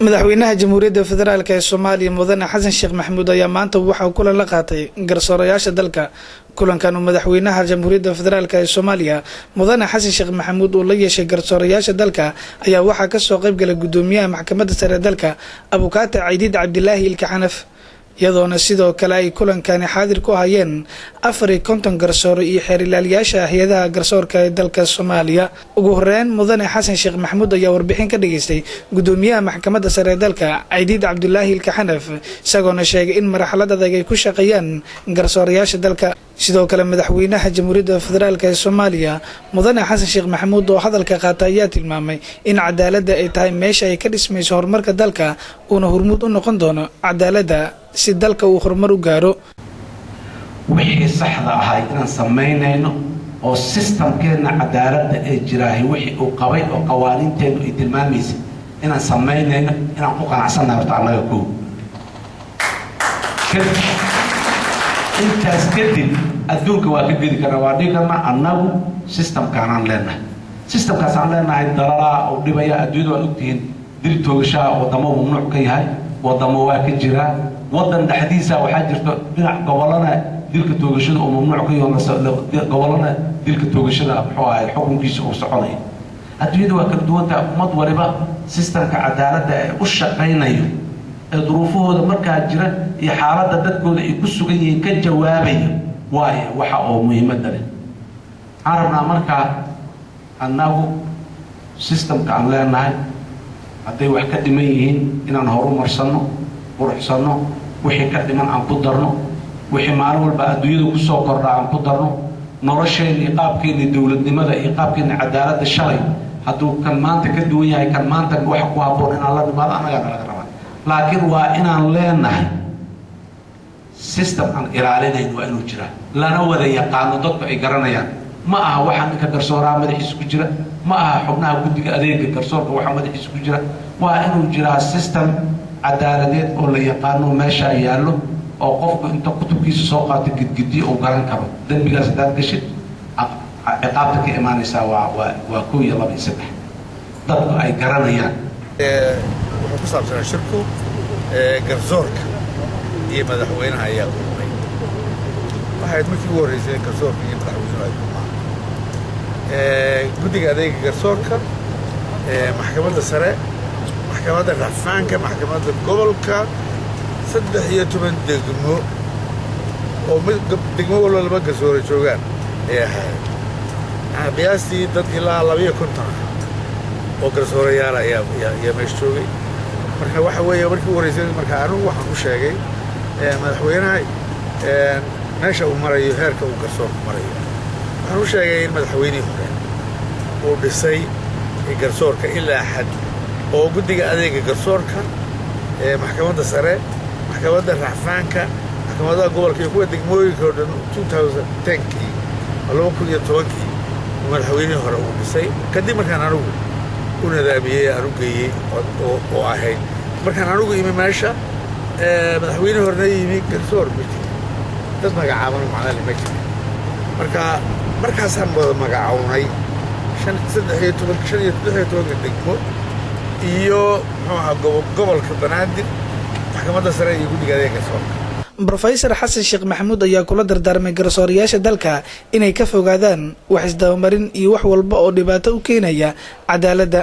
Madaxweynaha Jamhuuriyadda Federaalka ee Soomaaliya, Mudane Xasan Sheekh Maxamuud, ayaa maanta waxaa kulan la qaatay garsoorayaasha dalka. Kulankan uu madaxweynaha Jamhuuriyadda Federaalka ee Soomaaliya, Mudane Xasan Sheekh Maxamuud, uu la yeeshay garsoorayaasha dalka ayaa waxaa kasoo qayb galay gudoomiyaha Maxkamadda Sare dalka, Abukaata Caydiid Cabdilaahi Ilka Xanaf, iyadoona sidoo kale ay kulankani xaadir ku hayeen 54 garsoore iyo xeerilaaliyaasha hay-adaha garsoorka ee dalka Soomaaliya. Ugu horeyn, Mudane Xasan Sheekh Maxamuud ayaa warbixin ka dhageystay gudoomiyaha Maxkamadda Sare ee dalka, Caydiid Cabdulaahi Ilka Xanaf, isagoona sheegay in marxalad adag ay ku shaqeeyaan garsoorayaasha dalka. Sidoo kale, madaxweynaha Jamhuuriyadda Federaalka ee Soomaaliya, Mudane Xasan Sheekh Maxamuud, oo hadalka qaata ayaa tilmaamay in cadaaladda ay tahay meesha ay ka dhismayso horumarka dalka, uuna hormuud u noqon doono cadaaladda si dalka uu horumar u gaaro. Wixii saxda ahay inaan samaynayno oo systemkeenna cadaaladda ee jiraahay wixii uu qabay oo qawaaniinteennu ay tilmaamaysay inaan samaynayno, inaan ku qanacsannahay horta annaga koow. Intaas kadib adduunka waa ka gedi karnaa, waa dhihi karnaa annagu systemkaanaan leenahay, systemkaasaan leenahay. Dalalaa oo dhibaya adduunyada waad ogtihiin, dil toogashaha waddamo mamnuuc ka yahay, waddamo waa ka jiraa. Waddan dhexdiisa waxaa jirta dhinac gobolana dilka toogashada oo mamnuuc ka yaho, gobolana dilka toogashada muxuu ahay xukunkiisa uu soconayo. Adduunyada waa kala duwantaha. Ummad waliba systemka cadaaladda ee u shaqaynayo ee duruufahooda markaa jira iyo xaaladda dadkooda ay ku sugan yihiin ka jawaabayo waayo waxa oo muhiimadda leh. Waxaan rabnaa markaa annagu systemka aan leenahay hadday wax ka dhiman yihiin inaan horu marsanno, quruxsanno, wixii ka dhiman aan ku darno, wixii maalin walba adduunyada ku soo kordha aan ku darno. Nolosheenna iyo qaabkeenna dowladnimada iyo qaabkeenna cadaaladda shalay hadduu kan maanta ka duwan yahay, kan maanta waxa ku habboon inaan la nimaado annagaana laga rabaa. Laakiin waa inaan leenahay system aan ilaalinayn, waa inuu jiraa, lana wada yaqaano, dadku ay garanayaan. Ma aha waxa ninka garsooraha madaxiisa ku jira, ma aha xubnaha guddiga adeega garsoorka waxa madaxiisa ku jira. Waa inuu jiraa system cadaaladeed oo la yaqaano meeshaa yaallo, oo qofku inta kutubkiisa soo qaato gidgidiyo uu garan karo dembigaas haddaad gashid ciqaabta ka imaanaysaa waa 1 iyo 2 iyo 3, dadku ay garanayaan. Wuxuu ku saabsanaa shirku garsoorka iyo madaxweynaha ayaa kulmay. Waxay ahayd markii ugu horreysay garsoorka iyo madaxweynuhu ay kulmaan. Guddiga adeega garsoorka, Maxkamadda Sare, Maxkamadda Racfaanka, Maxkamadda Gobolka, 13 degmo oo mid degmo walba laba garsoore joogaan ayay ahaayeen. Qiyaastii dad ilaa 52 ah oo garsoorayaala ayaa meesha joogay. Marka waxa weeye markii ugu horreysay, marka anigu waxaan u sheegay madaxweynaha meesha uu marayo, heerka uu garsoorku marayo. Waxaan u sheegay in madaxweynihii hore uu dhisay garsoorka ilaa xad, oo guddiga adeega garsoorka, Maxkamadda Sare, Maxkamadda Racfaanka, maxkamadaha gobolka iyo kuwa degmooyinka oo dhan 2010-kii, 2010-kii, madaxweynihii hore uu dhisay. Kadib markaan anigu u nadaamiyey, aan u geeyey oo ahayd markaan anigu imi meesha, madaxweynihii horena yimi, garsoor ma jiro, dad magacaaban macnale ma jiro. Marka markaasaan wada magacawnay shan 13, 5 iyo 16-ka degmo iyo muxuu ahaa gobolka Banaadir, Maxkamadda Sare iyo guddiga adeega garsoorka. Brofesor Xasan Sheekh Maxamuud ayaa kula dardaarmay garsoorayaasha dalka inay ka fogaadaan wax isdabamarin iyo wax walba oo dhibaato u keenaya cadaaladda.